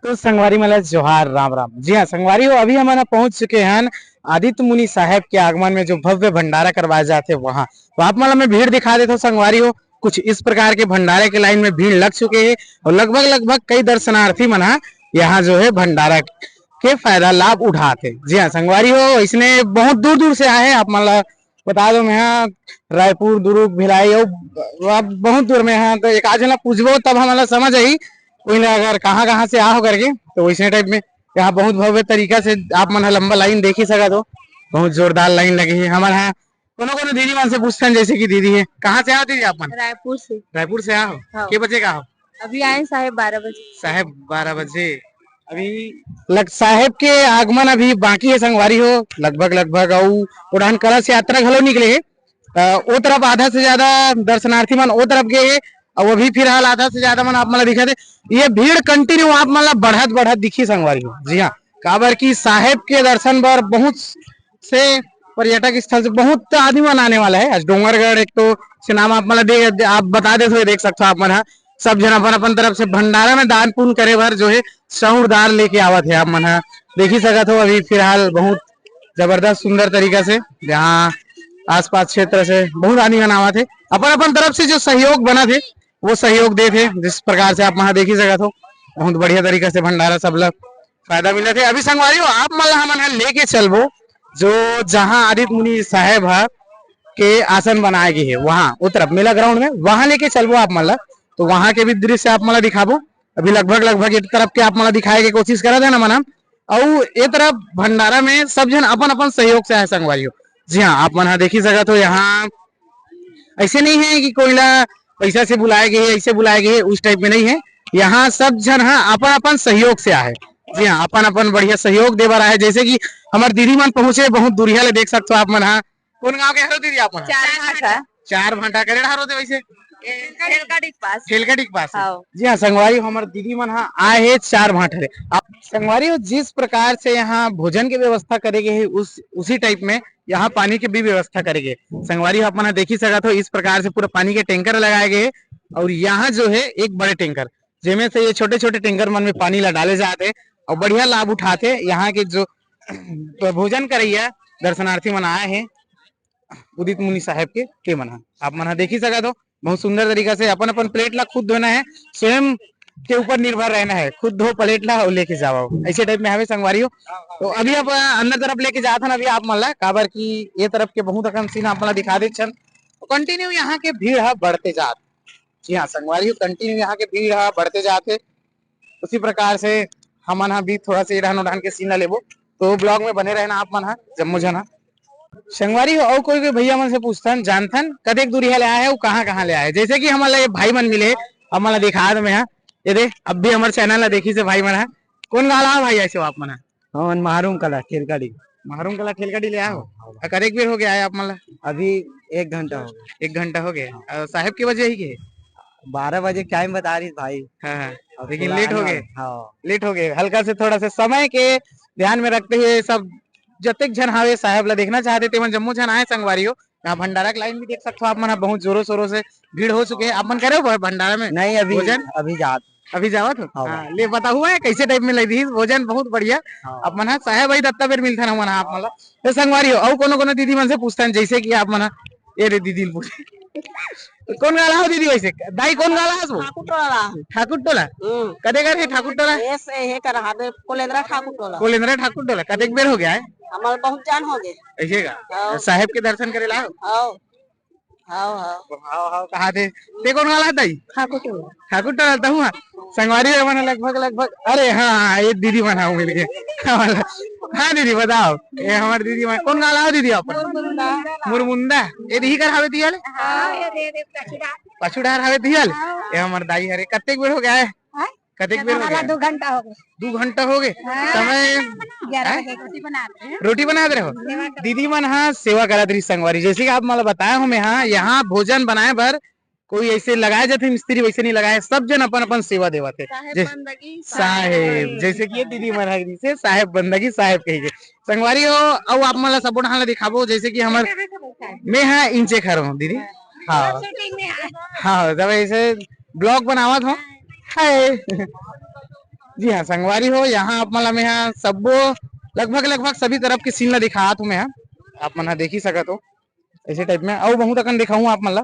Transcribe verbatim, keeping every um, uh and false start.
तो संगवारी मन ला जोहार, राम राम। जी हाँ संगवारी हो, अभी हमन ह पहुंच चुके हन आदित्य मुनि साहेब के आगमन में जो भव्य भंडारा करवाए जाथे वहां। तो आप मन ला मैं भीड़ दिखा देथव संगवारी हो, कुछ इस प्रकार के भंडारा के लाइन में भीड़ लग चुके हे और लगभग लगभग कई दर्शनार्थी मन ह यहाँ जो है भंडारा के फायदा लाभ उठात हे। जी हाँ संगवारी हो, इसने बहुत दूर दूर से आए हैं। आप मन ला बता दो मैं, हाँ, रायपुर, दुर्ग, भिलाई, अउ अब बहुत दूर में, हाँ, तो एक आध जना पूछबो तब हमन ला समझ आही कोई ला अगर कहाँ कहाँ से आ हो करके। तो वैसने टाइप में यहाँ बहुत भव्य तरीका से आप मन ह लंबा लाइन देख ही सकत हो, बहुत जोरदार लाइन लगे हे। हमन ह कोनो कोनो दीदी मन से पूछथन, जैसे कि दीदी है, कहाँ से आओ दीदी आप मन? रायपुर से। रायपुर से आओ? हाँ। के बजे का आओ? अभी आए साहेब बारह बजे। साहेब बारह बजे। अभी लग साहेब के आगमन अभी बाकी है संगवारी हो, लगभग लगभग अउ ओढ़ान कलश यात्रा घलो निकले हे। अ, ओ तरफ आधा से ज्यादा दर्शनार्थी मन ओ तरफ गए हे, अउ अभी फिलहाल आधा से ज्यादा मन आप मन ला दिखत हे। ये भीड़ कंटिन्यू आप मन ला बढ़त बढ़त दिखी संगवारी हो। जी हाँ, काबर कि साहेब के दर्शन बर बहुत से पर्यटक स्थल से बहुत आदमी मन आने वाला है। आज डोंगरगढ़ एक तो से नाम आप मन ला दे, आप बता देत हो, देख सकते हो आप मन ह, सब झन अपन अपन तरफ से भंडारा में दान पुण्य करे बर जो है सौर दार लेके आवत है। आप मन ह देखी सकत हो, अभी फिलहाल बहुत जबरदस्त सुंदर तरीका से यहाँ आसपास क्षेत्र से बहुत आदमी मन आवत है, अपन अपन तरफ से जो सहयोग बनत है वो सहयोग देत है। जिस प्रकार से आप मन ह देखी सकत हो, बहुत बढ़िया तरीका से भंडारा सब ला फायदा मिलत है। अभी संगवारी हो, आप मन ला हमन ह लेके चलबो जो जहाँ आदित्य मुनि साहेब ह के आसन बनाए गे हे, वहाँ ओ तरफ मेला ग्राउंड में, वहाँ लेके चलबो आप मन ला। तो वहाँ के भी दृश्य आप मन ला दिखाबो। अभी लगभग लगभग ये तरफ के आप मन ला दिखाए के कोशिश करत है ना मन ह। अउ ये तरफ भंडारा में सब झन अपन अपन सहयोग से आए संगवारी हो। जी हाँ, आप मन ह देखी सकत हो, यहाँ ऐसे नहीं है कि कोई ला पैसा से बुलाए गए, ऐसे बुलाए गए, उस टाइप में नहीं है। यहाँ सब झन ह अपन अपन सहयोग से आए। जी हाँ, अपन अपन बढ़िया सहयोग दे बर आए। जैसे कि हमर दीदी मन पहुंचे बहुत दूरिहा ले, देख सकते हो आप मन ह। कौन गांव के हरो दीदी आप मन? चार भाटा। चार भाटा करे हरो दे वैसे? ए, ठेलकाडी के पास। ठेलकाडी के पास है। हाँ। जी हाँ संगवारी, हमर दीदी मन ह आए हे चार भाटा ले। आप संगवारी हो, जिस प्रकार से यहाँ भोजन के व्यवस्था करे गए है उस उसी टाइप में यहाँ पानी के भी व्यवस्था करे गए। संगवारी हो, आप मन ह देखी सकत हो, इस प्रकार से पूरा पानी के टैंकर लगाए गए हे। और यहाँ जो है एक बड़े टैंकर, जेमे से ये छोटे छोटे टैंकर मन में पानी ला डाले जात हे और बढ़िया लाभ उठात हे। यहाँ के जो भोजन करैया दर्शनार्थी मन आए हैं उदित मुनि साहेब के, ते मन ह आप मन ह देखी सकत हो, बहुत सुंदर तरीका से अपन अपन प्लेट ला खुद धोना है, स्वयं के ऊपर निर्भर रहना है, खुद धो प्लेट ला और लेके जाओ, ऐसे टाइप में हवे संगवारी हो। तो अभी आप अंदर तरफ लेके जात हन अभी आप मन ला, काबर कि ये तरफ के बहुत अकन सीन आप मन ला दिखा दे छन। तो कंटिन्यू यहाँ के भीड़ ह बढ़ते जात। जी हाँ संगवारी हो, कंटिन्यू यहाँ के भीड़ ह बढ़ते जात है। उसी प्रकार से हमन ह भी थोड़ा से एढ़ान ओढ़ान के सीन ला लेबो, तो ब्लॉग में बने रहना आप मन ह, जम्मो झन ह। संगवारी हो, अउ कोई कोई भैया मन से पूछथन, जानथन कतेक दूरिहा ले आए हे, अउ कहाँ कहाँ ले आए हे। जैसे कि हमन ला ये भाई मन मिले, हमन ला दिखा दे मैं ह। ये दे, अब भी हमर चैनल ला देखी से भाई मन ह। कौन गाँव ला भाई ऐसे हो आप मन ह? हमन महारुम कला ठेलकाडी। महारुम कला ठेलकाडी ले आए हो? हाँ, हाँ। आ, कतेक बेर हो गया आए आप मन ला? अभी एक घंटा हो गया। एक घंटा हो गया। हाँ। आ, साहेब के बजे ही के? बारह बजे टाइम बता रही भाई। हाँ, हाँ। अब लेकिन लेट हो गए। हाँ। लेट हो गए, हल्का से थोड़ा सा समय के ध्यान में रखते हुए सब जतेक झन हावे साहेब ला देखना चाहते तेमन जम्मो झन आए संगवारी हो। यहाँ भंडारा के लाइन भी देख सकते हो आप मन ह, बहुत जोरों शोरों से भीड़ हो चुके हैं। आप मन करे हो भंडारा में? नहीं, अभी भोजन? अभी जात। अभी जावत हो? हाँ। हाँ, ले बताओ हुआ है कैसे टाइप में लग रही भोजन? बहुत बढ़िया। हाँ। आप मन ह साहेब भाई दत्ता बेर मिलथन हमन ह आप मन ला। तो संगवारी हो, अउ कोनो कोनो दीदी मन से पूछथन, जैसे कि आप मन ह, ये रे दीदी ल पूछ। तो कौन गाँव ला हो दीदी वैसे? दाई कौन गाँव ला हस वो? ठाकुर टोला ला। ठाकुर टोला? हम्म। कते घर है ठाकुर टोला? ये से हे कर हाथे कोलेंद्रा ठाकुर टोला। कोलेंद्रा ठाकुर टोला। कतेक बेर हो गया है? हमारे बहुत जान हो गए। ऐसे का? हाँ। साहेब के दर्शन करे ला हो? हाँ। हाँ, हाँ। हाँ, हाँ, कहा थे? ते कौन गाँव ला दाई? ठाकुर टोला। ठाकुर टोला ला हुआ? संगवारी हो मन लगभग, लगभग, अरे हाँ, हाँ, ये दीदी मन ह मिल गए। हाँ दीदी बताओ, ये हमारे दीदी मन, कौन गाँव ला हो दीदी आप? मुरमुंदा। मुरमुंदा। ये दीदी कर हावे दियल? हाँ, ये दे दे, पाछू डार। पाछू डार हावे दियल? हाँ। ये हमारे दाई हरे, कतेक बेर हो गया है? हाँ? कतेक बेर हो गया? दो घंटा हो गया। दो घंटा हो गए? हाँ। समय ग्यारह हैं? बजे रोटी बना रहे हैं। रोटी बना दे रहे हो? सेवा कर दीदी मन ह सेवा करत रही संगवारी, जैसे कि आप मन ला बताए हो मैं, हाँ, यहाँ भोजन बनाए बर कोई ऐसे लगाए जाथे मिस्त्री, वैसे नहीं लगाए, सब जन अपन अपन सेवा देवत हे। साहेब जे-, बंदगी, साहेब, साहेब। जैसे कि ये दीदी मन ह कहिसे साहेब बंदगी, साहेब कही के। संगवारी हो, अउ आप मन ला सबो ढान ला दिखाबो, जैसे कि हमर, मैं ह इंचे खर हूँ दीदी। हाँ। हाँ, जब ऐसे ब्लॉग बनावत हो। हाय। जी हाँ संगवारी हो, यहाँ आप मन ला मैं ह सब्बो लगभग लगभग सभी तरफ के सीन ला दिखात हूँ मैं ह। आप मन ह देख ही सकत हो ऐसे टाइप में, अउ बहुत अकन दिखाऊँ आप मन ला।